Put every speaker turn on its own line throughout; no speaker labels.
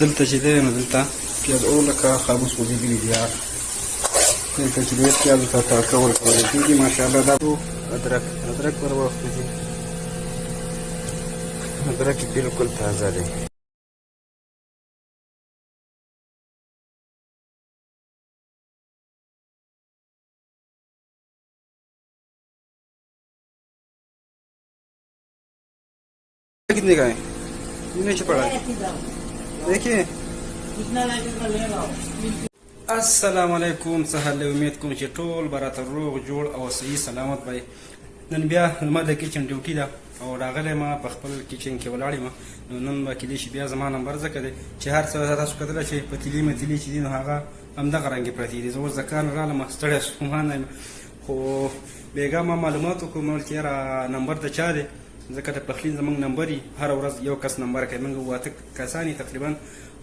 دلته چې دی نو دلته پیاز او لکه خابوس غوځېدلي دي، دلته چې دی پیازو ته تړکه ورکول کېږي. ماشاءالله دا ادرک، ادرک ور واخلو دي، ادرک بالکل تازه دی. कितने का है? नीचे पड़ा है, देखिए। السلام علیکم، سهار له امید کوم چې ټول به راته روغ جوړ او صحیح سلامت وي. نن بیا زما د کچن ډیوټي ده او راغلی ما په خپل کچن کې ولاړ یم. نو نن به کېدای شي بیا زما نمبر ځکه دی چې هر څه تاسو کتلی چې پتیلې متیلې چې دي نو هغه همدغه رنګې پرتې دي. زه اوس د کار نه رالم، ستړی ستومانه یم، خو بېګا ما معلومات وکړو، ما ویل چې یاره نمبر د چا دی، ځکه د پخلي زمونږ نمبر یي، هره ورځ یو کس نمبر کوي، موږ اووه اته کسان یې تقریبا.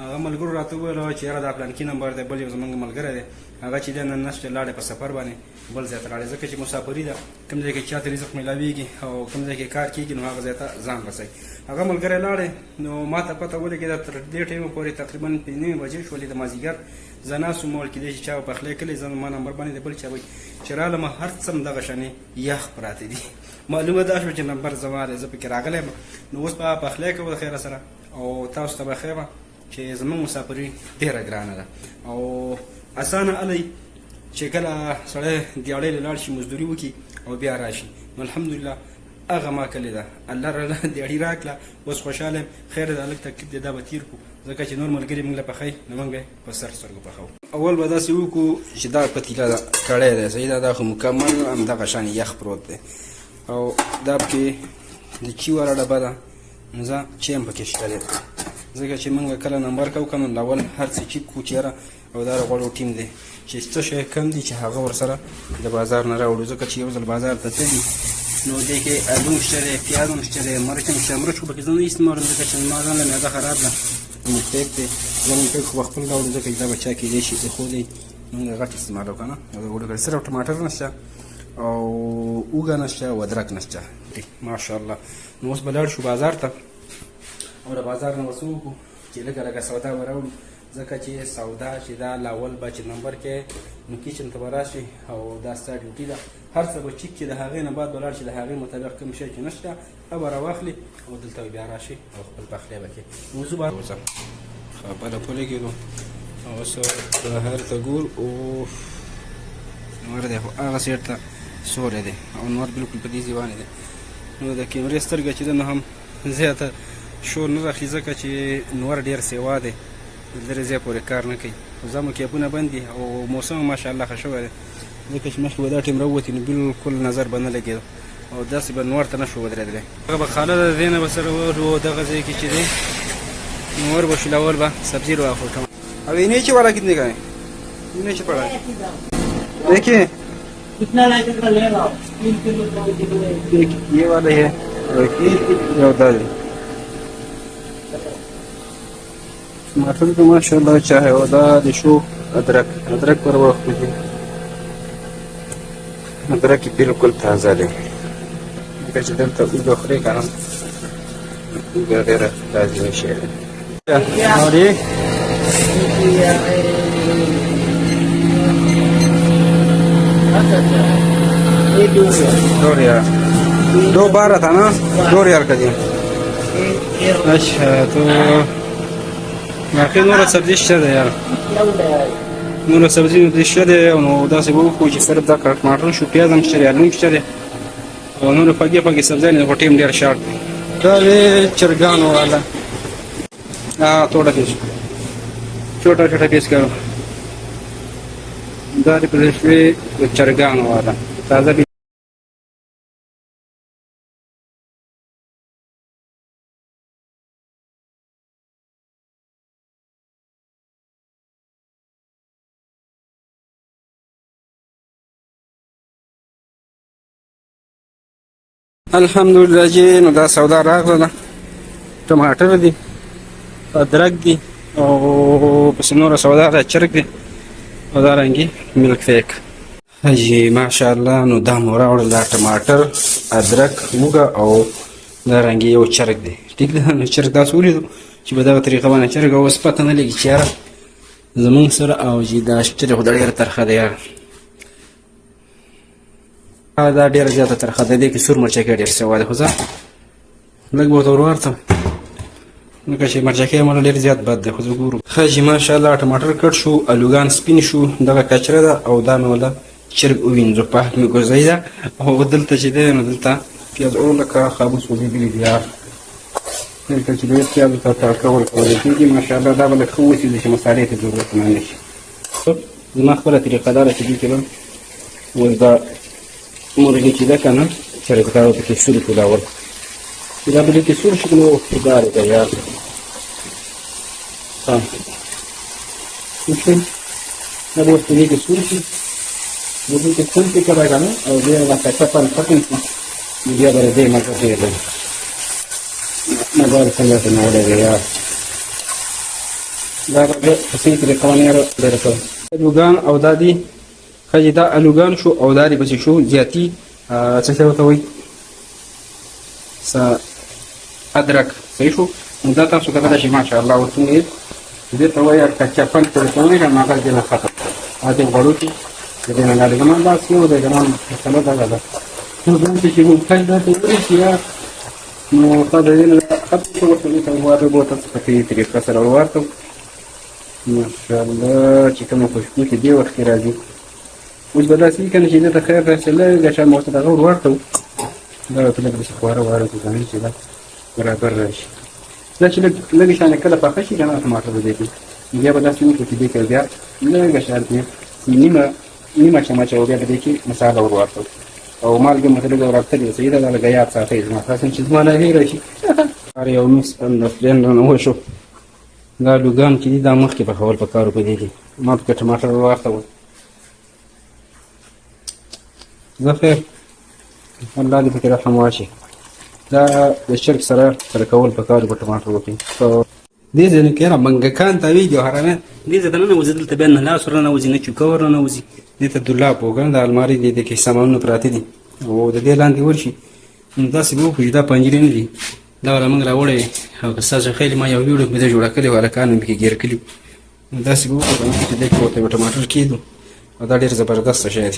هغه ملګرو راته وویل چې یاره دا پلانکي نمبر دی، بل یو زمونږ ملګری دی، هغه چې دی نن نشته، لاړی په سفر باندې بل ځای ته لاړی، ځکه چې مسافري ده، کوم ځای کې چاته رزق میلاویږي او کوم ځای کې کار کېږي نو هغه ځای ته ځان رسوي. هغه ملګری لاړی نو ما ته پته ولګېده. تر دې ټایمه پورې تقریبا 5:30 بجې شولې د مازدیګر، زه ناست وم، ویل کېدای شي چا به پخلی کړی، زه ما نمبر باندې د بل چا وایي. چې رالم هر څه همدغه شانې یخ پراته دي. معلومه دا شوه چې نمبر زما دی، زه پکې راغلی یم. نو اوس به پخلی کوو د خیره سره او تاسو ته به ښیم چې زموږ مسافري ډېره ګرانه ده او اسانه الی چې کله سړی دیاړۍ له لاړ شي، مزدوري وکړي او بیا راشي. نو الحمدلله هغه ما کلې ده، الله راله دیاړي راکړه، اوس خوشحاله یم. خیر دی، لږ تکلیف دی، دا به تېر کړو، ځکه چې نور ملګري موږ له پخوي نو موږ به په سر سترګو پخوو. اول به داسې وکړو چې دا پتیله ده، کړی دی، صحیح ده، دا خو مکمل همدغه شان یخ پروت دی او دا پکې د چي والا ډبه ده، نو زه چای هم پکې شته دی، ځکه چې موږ کله نمبر کوو که نو اول هر څه چیک کړو چې یاره او دا د غوړو ټیم دی چې څه شی کم دي چې هغه ورسره د بازار نه راوړو، ځکه چې یو ځل بازار ته تللي نو دې کې الو هم شته دی، پیاز هم شته دی، مرچ هم شته. مرچ خو پکې زه نه استعمالوم، ځکه چې زما ځان له معده خراب ده. مونږ دی، زمونږ پیک خو به خپل راوړو، ځکه چې دا به چا کېدای شي ایښودی، مونږ غټ استعمالو که نه. وړو کړی صرف ټماټر نشته او اوږه نشته او ادرک نشته. ماشاءالله. نو اوس به لاړ شو بازار ته او د بازار نه به څه وکړو چې لږه لږه سودا به راوړو، ځکه چې سودا چې دا لاول به چې نمبر کې نو کیچن ته به راشي او دا ستا ډیوټي ده، هر څه به چیک چې د هغې نه بعد به لاړ شي، د هغې مطابق کوم شی چې نشته هغه به راواخلي او دلته به بیا راشي او خپل پخلی به کوي. نو زه به وځم خبره په لګېدو او اوس بهر ته ګور او نور دی، خو هغه سیټ ته سوری دی او نور بالکل په دې ځای باندې دی. نو د کیمرې سترګه چې ده نو هم زیاته شور نه راخلي، ځکه چې نور ډېر سیوا دی، د لرې ځای پورې کار نه کوي. خو زموږ کیپونه بند دي او موسم ماشاءالله ښه شوی دی، ځکه چې مخکې به دا ټیم راووتي نو بالکل نظر به نه لګېده او داسې به نور ته نه شو ودرېدلی. هغه به خاله ده، دې نه به سره ورو دغه ځای کې چې دی نو ور به شو، اول به سبزي راواخلو. او ये नीचे वाला कितने का है? नीचे पड़ा है, देखिए।
कितना लाइसेंस ले रहा हूँ? 3 किलो, 2 किलो।
एक ये वाला है और ये उधर है। टमाटर तो माशाल्लाह अच्छा है. और دا د شو ادرک، ادرک پر وخت دي، ادرک بالکل تازه دی، لکه چې دلته اوږه خورې که نه، اوږه ډېره لازمي شی دی. اور یہ 2 रियाल, 2.12 था ना, 2 रियाल का दिया. अच्छा, तो باقي نوره سبزي شته ده یار، نوره سبزي نو شته ده. نو داسې به وکړو چې صرف دا ټماټر شو، پیاز هم شته دی، الو هم شته دی او نورې خوږې خوږې سبزیانې، خو ټیم ډېر شارټ دی. دا دی چرګانو والا. हाँ، थोड़ा पीस، छोटा छोटा पीस करो. دا د پرې چرګانو والا تازه. الحمدلله چې نو دا سودا راغله ده، ټماټر دي، ادرک دي او پسې نوره سودا ده، چرګ دی او دا رنګي ملک فیک. جی ماشاءالله. نو دا مو راوړل، دا ټماټر، ادرک، اوږه او دا رنګي یو چرګ دی. ټیک ده، نو چرګ داسې ولیدو چې په دغه طریقه باندې چرګه اوس پته نه لګي چې یاره زمونږ سره او چې دا چرګ خو دا ډېره ترخه ده یاره، دا ډېره زیاته ترخه ده، دې کې سور مرچکی ډېر سوی دی، خو زه لږ به ورته ورورتم لکه چې مرچکی ماله ډېر زیات بد دی، خو زه ګورو. ښه چې ماشاءالله ټماټر کټ شو، الوګان سپین شو، دغه کچره ده او دا مې وله چرګ ووینځو، پاک مې ګوزی ده. او دلته چې دی نو دلته پیاز او لکه خابو سوځېدلي دي یار، دلته چې دی پیازو ته تړکه ورکول کېږي. ماشاءالله دا به لږ ښه وسیځي چې مسالې ته ضرورت نه شي. زما خپله طریقه دا ده چې دې کې به اوس دا مرغۍ چې ده که نه چرګ دا به پکې سور کړو، دا ور چې دا په دې کې سور شي نو دا دی تیار. ښه دا به اوس په دې کې سور شي، نو دې کې خوند پکې ده که نه، او بیا دا کچه پن ختم شي نو بیا به د دې مزه ډېر دی. مزه به څنګه ته نیولی دی یار، دا به زه په صحیح طریقه باندې یاره ډېره کوم. الوګان او دا دي ښه چې دا الوګان شو او دا دې پسې شو زیاتي څه شی ورته وایي څه ادرک، صحیح شو. نو دا تاسو کتلی شئ ماشاءالله اوس څنګه یې دې ته وایي کچه پن چې ورته وایي که نه هغه دې نه ختم کړ هغه دې غوړو کې د دې نه لاړې. زما لاس یو دی، زما مسله دغه ده، نو داسې چې موږ خلک داسې ورشي یا نو ښه د دې نه ختم شو. ورته دې ته ورته به تاسو په دې طریقه سره ورته ماشاءالله چې کومه خوشبو چې دې وخت کې راځي. اوس به داسې وي که نه چې دې ته خیر راسي لږه شان به ورته دغه ور ورته دا ورته لږ داسې خواره واره کړو که نه چې دا برابر راشي. دا چې لږ لږ شانې کله پاخه شي که نه ټماټر به دې کې بیا به داسې وکړو چې دې کې بیا لږه شان نیمه نیمه چمچه او بیا به دې کې مساله ور ورته او مالګه مو لږه ورتلې صحیح ده، دا لږه یاد ساتئ زما خاص چې زما نه هېره شي. هر یو مس اندرستینډ رانه وشو. دا لوګان چې دي دا مخکې پخول پکار وو، په دې کې ما پکې ټماټر ورواخته. زه خیر الله دې پکې رحم واچي. دا د چرګ سره سره کول پکار وو په ټماټرو کې. دې ځای نه کې یاره منګکان تاوېږي او حرامیان دې ځای ته ننوځي، دلته بیا نه لاس ورننوځي نه چوکه ورننوځي. دې ته دولاب و که نه، د المارۍ دې کې سامانونه پراته دي او د دې لاندې ورشي نو داسې به وکړو چې دا پنجرې نه دي، دا ولا موږ راوړی او که ستاسو خیال ما یو ویډیو کې جوړه کړې وه، هلکانو مې پکې ګیر کړي. نو داسې به وکړو چې دې کې ورته یو ټماټر کېږدو او دا ډېر زبردست شی دی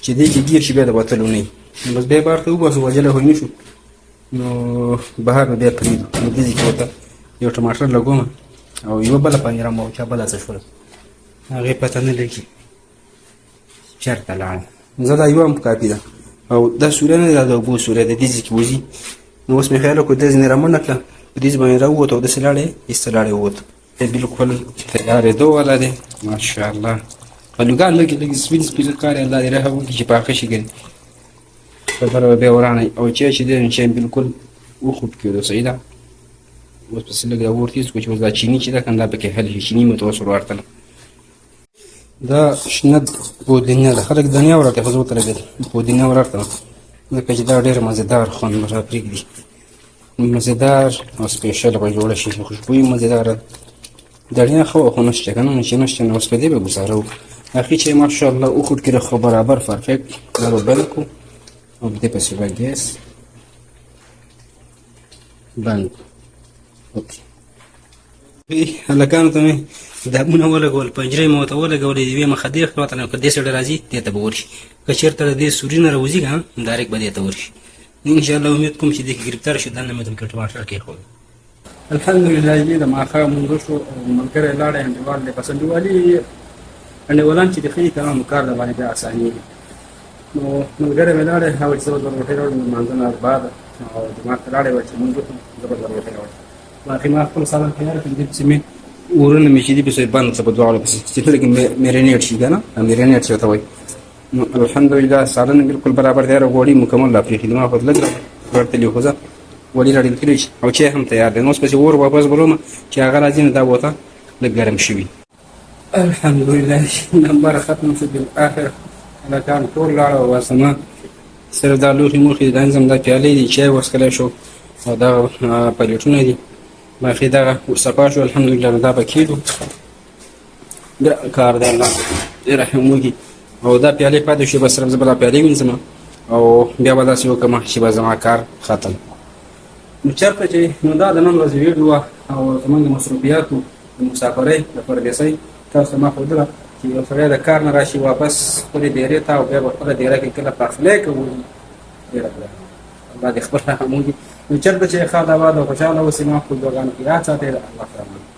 چې دې کې ګیر شي بیا د وتلو نه وي. نو بس بیا یې بهر ته وباسو، وژلی خو یې نه شو، نو بهر به بیا پرېږدو. نو دې کې ورته یو ټماټر لګوم او یوه بله پنجره مو چا بله څه شوله هغې پته نه لګي چېرته لاړه. زه دا یوه هم کافي ده او دا سوری نه ده، دا د اوبو سوری دی، دې ځای کې وځي. نو اوس مې خیال وکړو دې ځای نه رامنډه کړه، په دې ځای باندې راووت او داسې لاړې ایسته لاړې ووت. بالکل تیارېدو والا دی ماشاءالله. الوګان لږې لږې سپین سپین ښکاري، الله دې رحم وکړي چې پاخه شي ګنې خبره به بیا ورانه او چای چې دی نو چای بالکل وخوب کېدو صحیح ده. اوس پسې لږ دا اور تېز کړو چې اوس دا چیني چې ده که نه دا پکې حل شي، چیني مې ورته اوس ورورتله. دا شنه پودینه ده، خلک دنیا ورته خو زه ورته لږ پودینه ورته ځکه چې دا ډېر مزېدار خوند به راپرېږدي، مزېدار او سپیشل به جوړه شي، خوشبویي مزېداره ده. دڼیا ښه وه خو نشته که نه، نو چې نشته نو اوس په دې به ګوزاره وکړو. اخري چې ماشاءالله وخوټ کړي خو برابر پرفیکټ، دا به بند کړو او په دې پسې به ګیس بند کړو. اوکې هلکانو ته مې دامونه ولګول، پنجرې مې ورته ولګولې، د یوې مخه دې خوا ته نه که دې سړی راځي دې ته به ورشي، که چېرته د دې سوري نه راوځي که نه ډایرکټ به دې ته ورشي. انشاءالله امید کوم چې دې کې ګرفتار شي، دننه مې ورته ټماټر کېښود. الحمدلله جی د ماښام مونږ شو او ملګری لاړی انډیوال دی، بس انډیوالي انډیوالان چې د ښه دي که نه نو کار د باندې بیا اسانېږي. نو ملګری مې لاړی هغه چې زه به روټۍ راوړم لمانځه نه بعد او جومات ته لاړی وه چې مونږ وکړو زه به روټۍ راوړم. باقي ما خپل سالن تیار کړ، دې پسې مې اورونه مې چې دي پسې بند کړه په دواړو پسې چې لږ میرینیټ شي که نه میرینیټ چې ورته وایي. نو الحمدلله سالن بالکل برابر دی، غوړي مکمل را پرېښي دي، ما خو لږ ورتلي خو زه غوړي را ډېر کړي او چای هم تیار دی. نو اوس پسې اور واپس بلوم چې هغه راځي نو دا به ورته لږ ګرم شوي. الحمدلله نمبر ختم شو بالآخر، هلکان ټول لاړه او بس ما صرف دا لوښي موښي دا نظم دا پیالې دي، چای وڅښلی شو او دغه پلیټونه دي، باقي دغه صفا شو الحمدلله. دا به کېږدو، ګران کار دی، الله دې رحم وکړي. او دا پیالې پاتې شوې، بس صرف زه به دا پیالې وینځم او بیا به داسې وکړم چې به زما کار ختم. نو چېرته چې نو دا د نن ورځې ویډیو وه. او زمونږ د مصروفیاتو، د مسافرۍ، د پردېسۍ. تاسو ته ما ښودله چې یو سړی د کار نه راشي واپس خپلې دېرې ته، او بیا به خپله دېره کې کله پخلی کوي. ډېره ګرانه، الله دې خپل رحم وکړي. نو چېرته چې ښاد، آباد او خوشحاله اوسئ، ما خپل دعاګانو کې یاد ساتئ. الله فرمان.